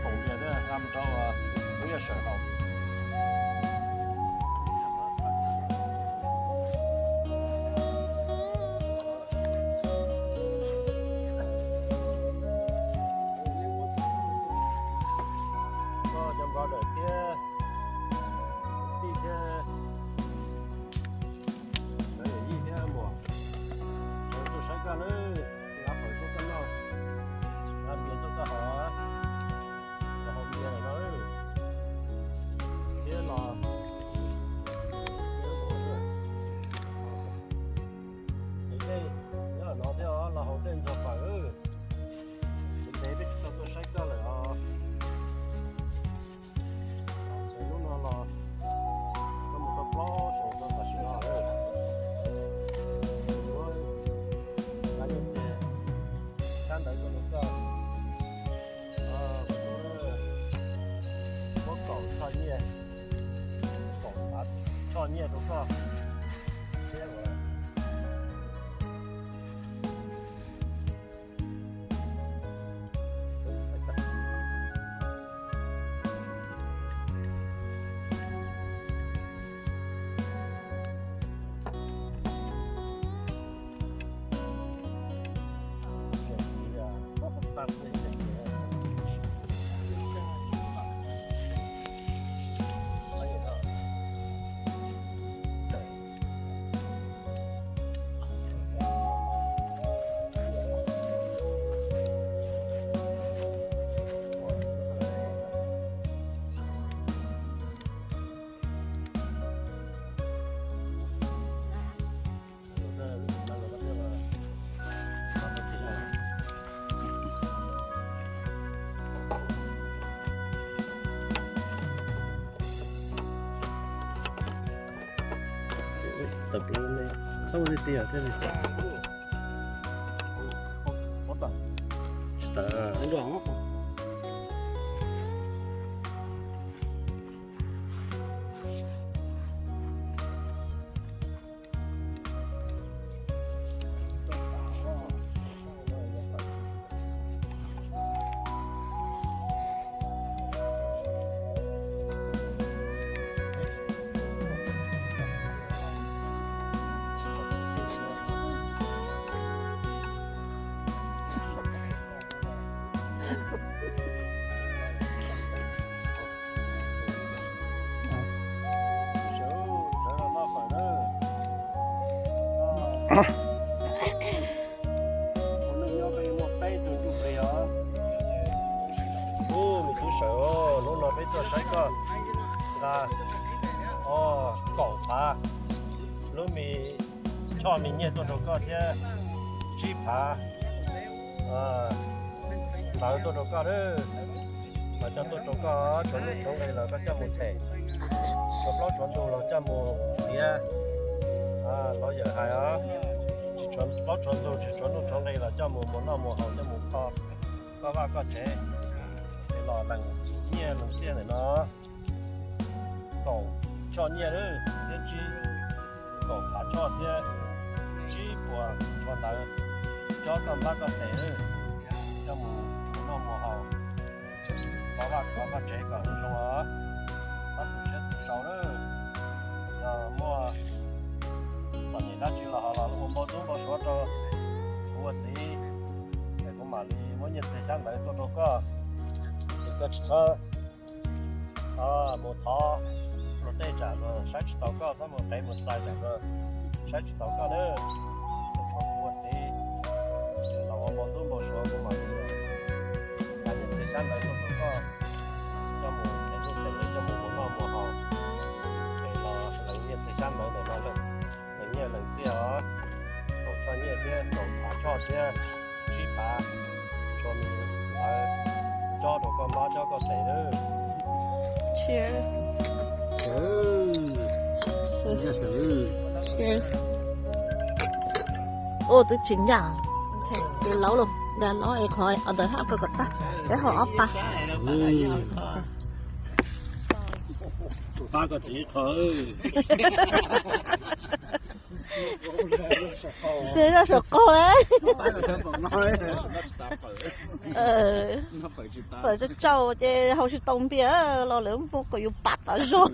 Phoom tias thiab, nqa mus rau lub yaj sawm haus. Koj cov brother thiab tij thiab cov yawm yij thiab muam, sawv tuaj saib koj nawb, nqa fawm tuaj koj noj, nqa npias tuaj koj haus, los haus npias lawm no. Thiab los, ces dej nyob no thiab os, los haus dej ntxuag fawm. Ntev ntev peb tsis tau tuaj saib koj lawm os. Ces lub no los koj mus tau plaub xyoos tau tam sim no lawm. Muab nqa nyiaj txiag sab ntawd tuaj rau koj. Muab kaum choj nyiaj, kaum phav choj nyiaj rau koj thiab. Tawm plaws me, txhob ua tiag tiag thiab li. Tsis tawm. Ua neej nyob peb muaj peb tug ntsuj plig os. Ub, me tub Sawm, hnub no peb tuaj saib koj nqa kaum phav lub me choj me nyiaj tuaj rau koj thiab tsib phav ntawv tuaj rau koj lawm. Mas coj tuaj rau koj, tshuav nuj tshuav nqi los koj coj mus them, tshuav plaub tshuav ntug los coj mus tiav. Lawv yawm hais os, tsis tshuav plaub tshuav ntug, tsis tshuav nuj tshuav nqi los coj mus muas noj muas haus, coj mus kho koj vaj koj tsev, es los lees nyiaj lees txiaj ntawm no. Kaum choj nyiaj thiab tsib, kaum phav choj thiab tsib puas tsho ntawv, cob koj npab koj tes, coj mus muas noj muas haus, kho vaj kho koj tsev kom zoo os. Txhob tu siab tu sau lawm. Yog muaj txom nyem dab tsi los ho los ua npau tub npau suav rau kuv ua txiv, es kuv mam li muab nyiaj txiag xyab ntawv tuaj rau koj, es koj tsis txhob mus thov luag tej tsam luag saib tsis taus koj, txhob mus qev mus txais tsam luag saib tsis taus koj nawb. Tshuav kuv ua txiv los ua npau tub npau suav, kuv mam li nqa nyiaj txiag xyab ntawv tuaj rau koj, coj mus, coj mus muas noj muas haus, es los lees nyiaj txiag xyab ntawv ntawm no, lees nyiaj lees txiag os. Kaum choj nyiaj thiab kaum phav choj thiab tsib phav tsho me ntawv, cob rau koj npab cob koj tes lawm. Cheers. Cheers. Ua twb tsis ncaj. Ces laub los, laub es qhov ntawd hab koj kom tag, peb haus ob pab. Pab koj txiv qho. Ces zaj saum qaug lawm. Pawm tsaus tsaus ces haus tsis tau npias los lawv muab kom yus pam tas zog.